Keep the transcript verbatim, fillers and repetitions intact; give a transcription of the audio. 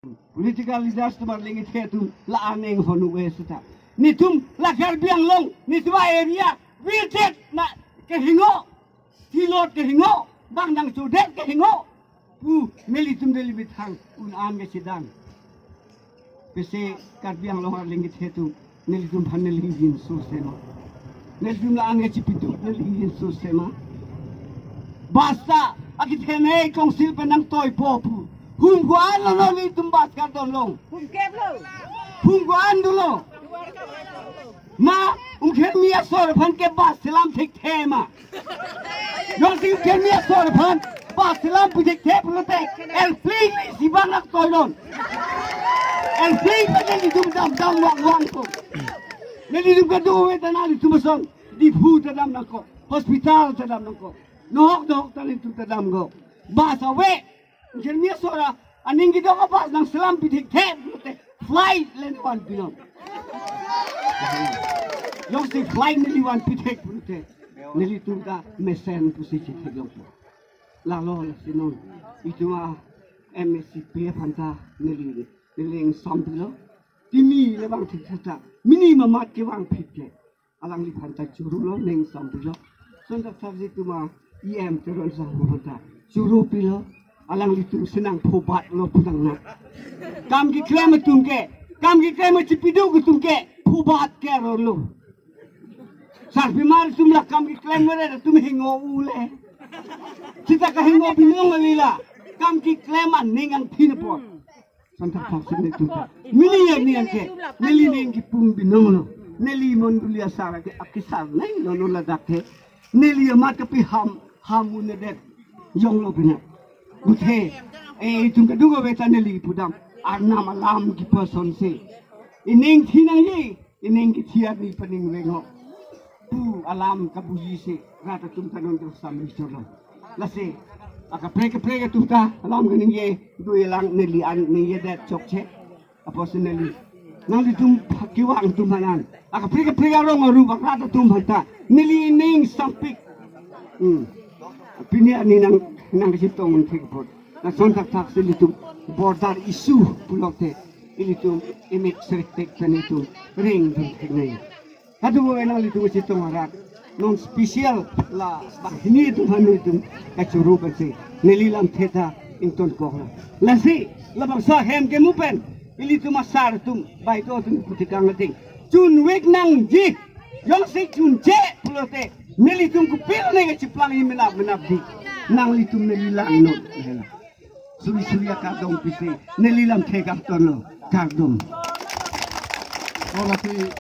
Political leaders atum arleng kethe atum la-an enghon un-e seta. Netum la Karbi Anglong, netum a-area, virdet na kehingo, tilot kehingo, bang nangchodet kehingo pu nelitum Delhi methang un-an kachedang. Pese Karbi Anglong arleng kethe atum, nelitum aphan neli ingjinso sema. Nelitum la-an kachepitu, neli ingjinso sema. Basta, akethenei council pen nangtoipo pu. Hum ko-an lo nelitum bas kardom long. Hum kep lo. Hum ko-an dolo. Ma, Umkhermi asor aphan ke bas selam thekthe ma. Jongsi Umkhermi asor aphan bas selam pu thekthe pulote, elpling isi bang nangtoidon. Elpling pen nelitum damdam vangvang ko. Nelitum kadokave ta nanglitum ason Diphu ta dam nangkok, hospital ta dam nangkok, nohok nohok ta nelitum ta damkok. Bas ave, Umkhermi asor aning kedok abas nangselam pi thekthe pulote, flight le vanpi non. Jongsi flight neli vanpi thek pulote, nelitum ta mesen pusi chetheklong po. Lalo lasi non, itum a-M A C P aphan ta neli, neli ingsampilo. Timi le vang thekthak ta, mini mamat kevangphit ke. Alangliphan ta churulo, ning ingsampilo. Son thakthak si itum a-E M Teron Sangho aphan ta churupilo. Alanglitum si nangphobatlo pu nang na. Kam keklem atum ke, kam keklem achipidu atum ke phobat ke arlo. Sarpimar atum la kam keklem mere atum hingo un-e. Seta kahingo binong kali la. Kam keklem aning angthin apot. Son thakthak si nelitum ta. Mini ya ni angke. Neli ning kipum binonglo. Neli mondoli asar ke akisar nai lo lo ladak ke. Neli amat kapi ham, ham un-edet. Jonglo pina. Buthe. Eh, itum kadokave ta neli pudam. Arnam alam kipason se. Ining thinang ye. Ining kethiar ni paning vengho pu alam kabuji si rat atum ta non tersam istorlo. Lasi akaprek kaprek atum ta alam kaningje, dui lang neli an ningjedet chokche. Apotsi neli, nanglitum kevang atum aphan an, akaprek kaprek arong aru bak rat atum aphan ta neli ning sampik. Hmm. Pini ani nang, nangkachetong thek apot. Lason thakthak si ilitum border issue pulote, ilitum imik serektek pen itum ring dun theknei. Kadokave nanglitum chetong arat, non special la banghini atum aphan itum kachuru pensi neli lamthe ta ingtonkoklo. Lasi labangso ahem kemu pen ilitum asar atum, baito atum putikang ating chunvek nangji. Jongsi chunche pulote, nelitum kopilo ne kachiplangji menap menapji. Nanglitum neli langnon. Suri suri akardom pisi neli lamthe kangtonlo. Kardom. Oh, lasi